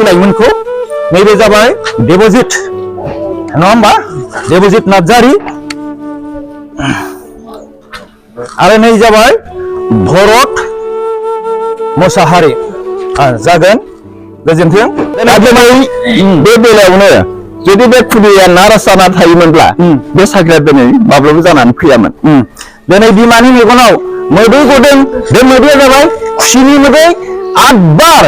लाइमोनखौ नैबे जाबाय देबजित नङा होमबा देबजित नार्जारि आरो नै जाबाय भरत मोसाहारि जागोन गोजोन्थों बे बेलायावनो जुदि बे खुदिया नाराज जाना थायोमोनब्ला बे साख्रिया दिनै माब्लाबा जानानै फैयामोन दिनै बिमानि मेगनाव मोदै गदों बे मोदैया जाबाय खुसिनि मोदै आठ बार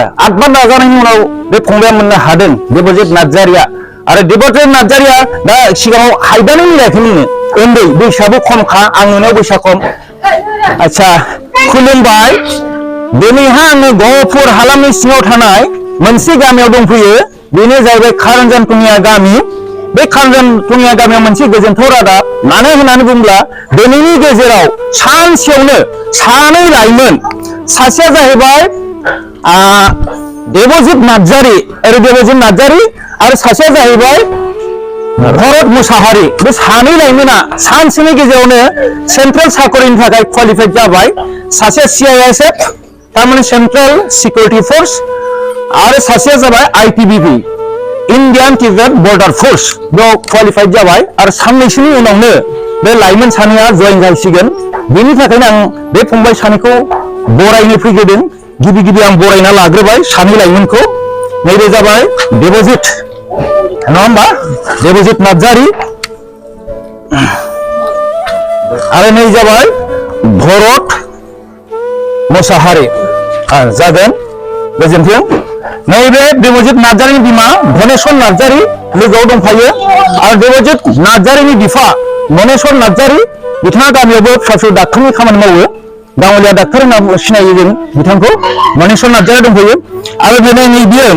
नाजानायनि उनाव बे फंबाया मोननो हादों देबजित नार्जारिया आरो देबजित नार्जारिया दा सिगाङाव हाइदानो मिलायाखैमोन उन्दै बैसोआबो खमखा आं नुनायाव बैसोआ खम आच्छा खुलुमबाय दिनैहा आङो गहपुर हालामनि सिङाव थानाय मोनसे गामियाव दंफैयो बेनो जाहैबाय खारंजान टुंगिया गामि बे खारंजान टुंगिया गामियाव मोनसे गोजोनथाव रादाब मानो होननानै बुङोब्ला दिनैनि गेजेराव सानसेयावनो सानै लाइमोन सासेया जाहैबाय देबजित नार्जारि आरो सासेया जाहैबाय भरत मोसाहारि बे सानै लाइमोना सानसेनि गेजेरावनो सेन्ट्रेल साकरिनि थाखाय क्वालिफाइड जाबाय सासेया CISF थारमाने सेन्ट्रेल सिकिउरिटि फोर्स आरो सासेया जाबाय ITBP Indian Tibet border force बेयाव क्वालिफाइड जाबाय आरो साननैसोनि उनावनो बे लाइमोन सानैया जयेन जासिगोन बेनि थाखायनो आं बे फंबाय सानैखौ बरायनो फैग्रोदों गिबि आं बरायना लाग्रोबाय सानै लाइमोनखौ नैबे जाबाय देबजित नङा होमबा देबजित नार्जारि आरो नै जाबाय भरत मोसाहारि जागोन गोजोन्थों नैबे देबजित नार्जारिनि बिमा धनेश्वर नार्जारि लोगोआव दंफायो आरो देबजित नार्जारिनि बिफा मनेश्वर नार्जारि बिथाङा गामियावबो फिसा डाक्टारनि खामानि मावो गाङलिया डाक्टार होनना सिनायो जों बिथांखौ मनेश्वर नार्जारि दंफायो आरो नैबेयो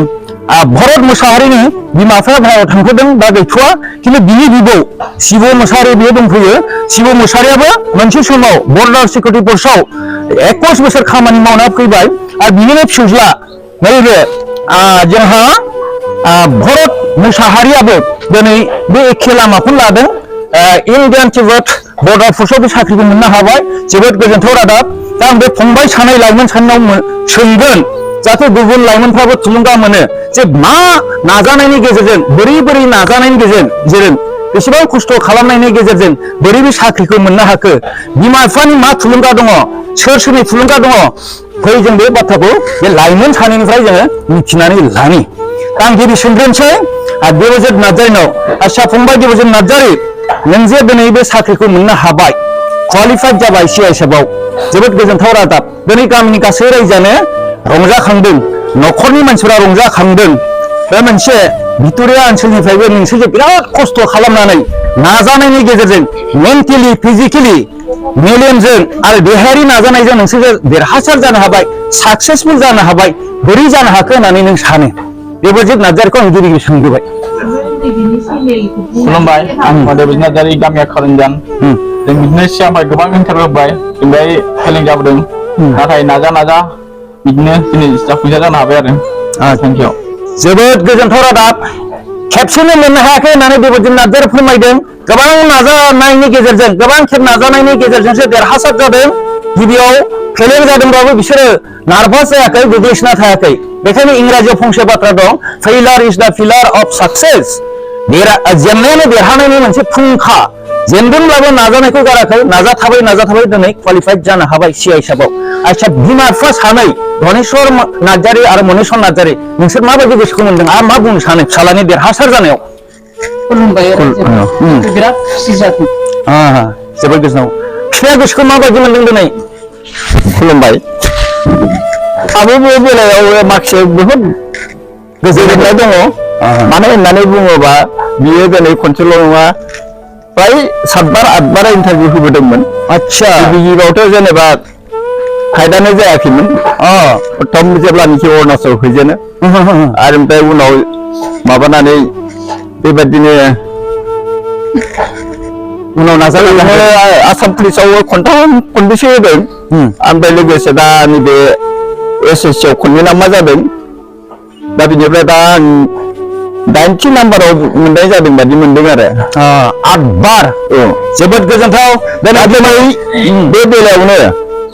भरत मोसाहारिनि बिमा बिफाया भारायाव थांफोदों दा गैथ'वा खिन्थु बिनि बिबौ शिब मोसाहारि बियो दंफैयो शिब मोसाहारियाबो मोनसे समाव बर्डार सिकिउरिटि फोर्सआव 21 बोसोर खामानि मावना फैबाय आरो बिनिनो फिसाज्ला नैबे जोंहा भरत मोसाहारियाबो दिनै बे एखे लामाखौनो लादों इन्डियान तिब्बत बर्डार फोर्सआव बे साख्रिखौ मोननो हाबाय जोबोद गोजोनथाव रादाब दा आं बे फंबाय सानै लाइमोन सानैनाव सोंगोन जाहाथे गुबुन लाइमोनफ्राबो थुलुंगा मोनो जे मा नाजानायनि गेजेरजों बोरै नाजानायनि गेजेरजों बेसेबां खस्थ' खालामनायनि गेजेरजों बोरै बे साख्रिखौ मोननो हाखो बिमा बिफानि मा थुलुंगा दङ सोरनि थुलुंगा दङ फै जों बे बाथ्राखौ बे लाइमोन सानैनिफ्राय जोङो मिथिनानै लानि दा आं गिबि सोंग्रोनोसै देबजित नार्जारिनाव आच्छा फंबाय देबजित नार्जारि नों जे दिनै बे साख्रिखौ मोननो हाबाय क्वालिफाइड जाबाय CISFआव जोबोद गोजोनथाव रादाब दिनै गामिनि गासै रायजोआनो रंजाखांदों न'खरनि मानसिफोरा रंजाखांदों बे मोनसे भिक्ट'रिया ओनसोलनिफ्रायबो नोंसोर बिराद खस्थ' खालामनानै नाजानायनि गेजेरजों मेन्टेलि फिजिकेलि मेलेमजों आरो देहायारि नाजानायजों नोंसोर देरहासार जानो हाबाय साक्सेसफुल जानो हाबाय बोरै जानो हाखो होननानै नों सानो देबजित नार्जारिखौ आं गिबि सोंग्रोबाय खुलुमबाय आं देबजित नार्जारि गामिया खारंजान जों बिदिनो सिगांबाय गोबां इन्टारभिउ होबाय जों बेहाय फेलें जाबोदों नाथाय नाजा बिदिनो दिनै जाफुंसार जानो हाबाय आरो थेंक इउ जोबोद गोजोनथाव रादाब खेबसेनो मोननो हायाखै होननानै देबजित नार्जारि फोरमायदों गोबां नाजानायनि गेजेरजों गोबां खेब नाजानायनि गेजेरजोंसो देरहासार जादों गिबियाव फेलें जादोंब्लाबो बिसोरो नार्भास जायाखै गोग्लैसोना थायाखै बेखायनो इंराजियाव फंसे बाथ्रा दं फेइलार इज द पिलार अफ सक्सेस जेननायानो देरहानायनि मोनसे फुंखा जेनदोंब्लाबो नाजानायखौ गाराखै नाजाथाबै दिनै क्वालिफाइड जानो हाबाय CISFआव आच्छा बिमा बिफा सानै धनेश्वर नार्जारि आरो मनेश्वर नार्जारि नोंसोर माबायदि गोसोखौ मोनदों आरो मा बुंनो सानो फिसालानि देरहासार जानायाव खुलुमबाय बिराद खुसि जादों जोबोद गोजोनाव फिसाया गोसोखौ माबायदि मोनदों दिनै खुलुमबाय आबो बे बेलायाव माखासे बहुद गोजोननाय दङ मानो होननानै बुङोबा बियो दिनै खनसेल' नङा फ्राय 7 बार 8 बार इन्टारभिउ होबोदोंमोन आच्छा गिबियावथ' जेनेबा फायदानो जायाखैमोन प्रथम जेब्लानोखि अरुणाचल हैजेनो आरो ओमफ्राय उनाव माबानानै बेबायदिनो उनाव नाजानानै आसाम पुलिसाव खनबेसे होदों ओमफ्राय लोगोसे दा नैबे SSC आव खननै नामा जादों दा बिनिफ्राय दा 90 नाम्बाराव मोननाय जादों बादि मोनदों आरो 8 बार जोबोद गोजोनथाव बे बेलायावनो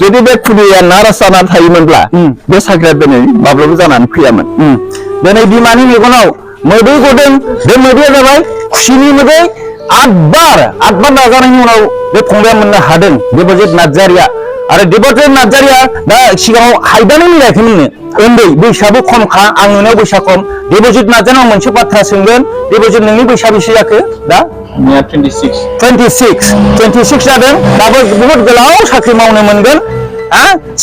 जुदि बे खुदिया नाराज जाना थायोमोनब्ला बे साख्रिया दिनै माब्लाबा जानानै फैयामोन दिनै बिमानि मेगनाव मोदै गदों बे मोदैया जाबाय खुसिनि मोदै 8 बार नाजानायनि उनाव बे फंबाया मोननो हादों देबजित नार्जारिया आरो देबजित नार्जारिया दा सिगाङाव हायदानो मिलायाखैमोननो उन्दै बैसोआबो खमखा आं नुनायाव बैसोआ खम देबजित नार्जारिनाव मोनसे बाथ्रा सोंगोन देबजित नोंनि बैसोआ बेसे जाखो दा 26 जादों दाबो बहुत गोलाव साख्रि मावनो मोनगोन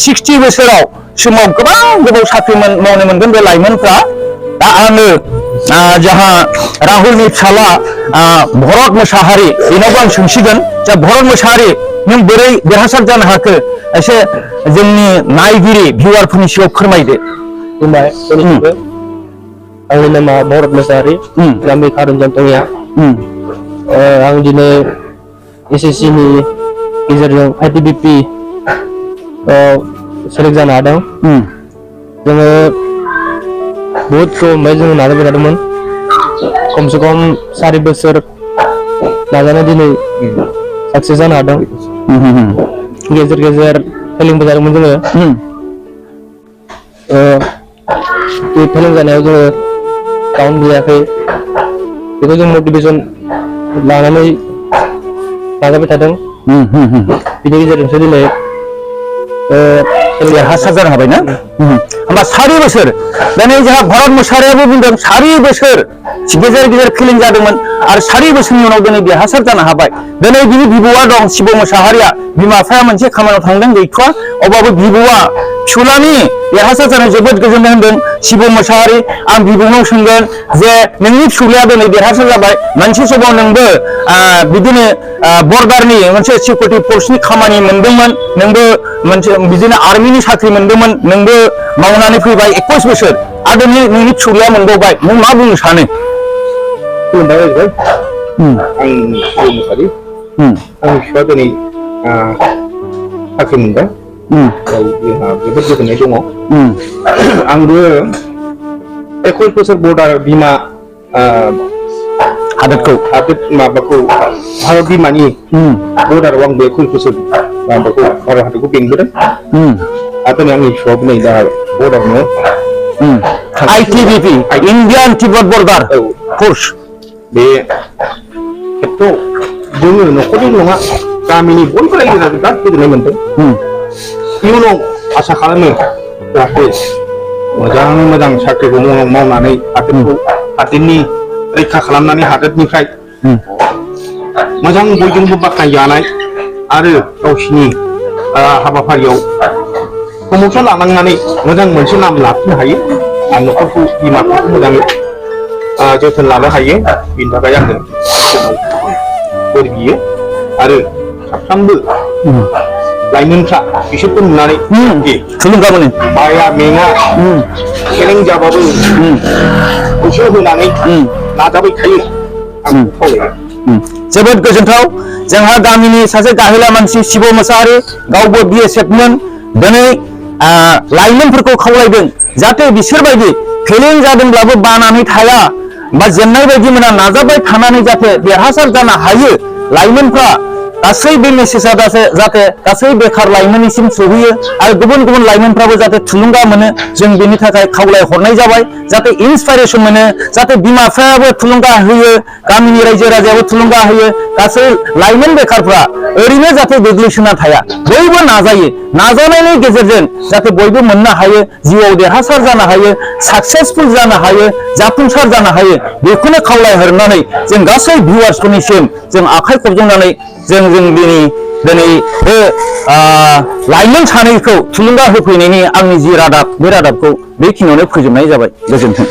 60 बोसोराव समाव गोबां गोबाव साख्रि मावनो मोनगोन बे लाइमोनफ्रा दा आङो जाहा राहुलनि फिसाला भरत मोसाहारि बेनावबो आं सोंसिगोन जा भरत मोसाहारि नों बोरै देरहासार जानो हाखो एसे जोंनि नायगिरि भिउवारफोरनि सिगाङाव फोरमायदो खुलुमबाय बयनिसिमबो आंनि नामा भरत मोसाहारि गामि खारुनजान टंगिया आं दिनै SSC नि गेजेरजों ITBP सेलेक्ट जानो हादों जोङो बहुत खमै जों नाजाबाय थादोंमोन खमसे खम 4 बोसोर नाजानानै दिनै साक्सेस जानो हादों गेजेर गेजेर फेलिंबो जादोंमोन जोङो बे फेलिं जानायाव जोङो डाउन जायाखै बेखौ जों मटिभेसन लानानै नाजाबाय थादों बिनि गेजेरजोंसो दिनै देरहासार जानो हाबाय ना होमबा 4 बोसोर दिनै जोंहा भरत मोसाहारियाबो बुंदों 4 बोसोर गेजेर गेजेर फेलिं जादोंमोन आरो 4 बोसोरनि उनाव दिनै देरहासार जानो हाबाय दिनै बिनि बिबौआ दं शिब मोसाहारिया बिमा बिफाया मोनसे खामानियाव थांदों गैथ'वा अब्लाबो बिबौआ फिसालानि देरहासार जानाय जोबोद गोजोननाय होनदों शिब मोसाहारि आं बिबौनाव सोंगोन जे नोंनि फिसालाया दिनै देरहासार जाबाय मोनसे समाव नोंबो बिदिनो बर्डारनि मोनसे सिकिउरिटि फर्सनि खामानि मोनदोंमोन नोंबो मोनसे बिदिनो आर्मिनि साख्रि मोनदोंमोन नोंबो मावनानै फैबाय 21 बोसोर आरो नोंनि फिसालाया मोनबावबाय नों मा बुंनो सानो खुलुमबाय आं शिब मोसाहारि आंनि फिसाया दिनै साख्रि मोनबाय जोंहा जोबोद गोजोननाय दङ आंबो 21 बोसोर बर्डार बिमा हादोर माबाखौ भारत बिमानि बर्डाराव आंबो 21 बोसोर माबाखौ भारत हादरखौ बेंबोदों आरो दिनै आंनि फिसायाबो नै दा बर्डारावनो ITBP इन्डियान तिब्बत बर्डार फर्स बे खेत्रआव जोङो न'खरनि नङा गामिनि बयबो रायजो राजाजों बिराद गोजोननाय मोनदों इयुनाव आसा खालामो जाहाथे मोजां साख्रिखौ मावनानै हादोरनि रैखा खालामनानै हादोरनिफ्राय मोजां बयजोंबो बाख्नायजानाय आरो गावसिनि हाबाफारियाव प्रम'सन लानांनानै मोजां मोनसे नाम लाफिननो हायो आरो न'खरखौ बिमाफोरखौ मोजाङै जोथोन लानो हायो बेनि थाखाय आङो बोर बियो आरो साफ्रोमबो लाइमोनफ्रा बिसोरखौ नुनानै थुलुंगा मोनो बाया मेङा फेलें जाबाबो गोसो होनानै नाजाबाय थायो आं खावलायो जोबोद गोजोनथाव जोंहा गामिनि सासे गाहेला मानसि शिब मोसाहारि गावबो BSFमोन दिनै लाइमोनफोरखौ खावलायदों जाहाथे बिसोरबायदि फेलें जादोंब्लाबो बानानै थाया बा जेननाय बायदि मोना नाजाबाय थानानै जाहाथे देरहासार जानो हायो लाइमोनफ्रा गासै बे मेसेजआ जाहाथे गासै बेखार लाइमोननिसिम सहैयो आरो गुबुन गुबुन लाइमोनफ्राबो जाहाथे थुलुंगा मोनो जों बेनि थाखाय खावलाय हरनाय जाबाय जाहाथे इन्सपाइरेसन मोनो जाहाथे बिमा बिफायाबो थुलुंगा होयो गामिनि रायजो राजायाबो थुलुंगा होयो गासै लाइमोन बेखारफ्रा ओरैनो जाहाथे गोग्लैसोना थाया बयबो नाजायो नाजानायनि गेजेरजों जाहाथे बयबो मोननो हायो जिउआव देरहासार जानो हायो साक्सेसफुल जानो हायो जाफुंसार जानो हायो बेखौनो खावलायहरनानै जों गासै भिउवार्सफोरनिसिम जों आखाइ खबजोंनानै जों दिनै बे लाइमोन सानैखौ थुलुंगा होफैनायनि आंनि जि रादाब बे रादाबखौ बेखिनियावनो फोजोबनाय जाबाय गोजोन्थों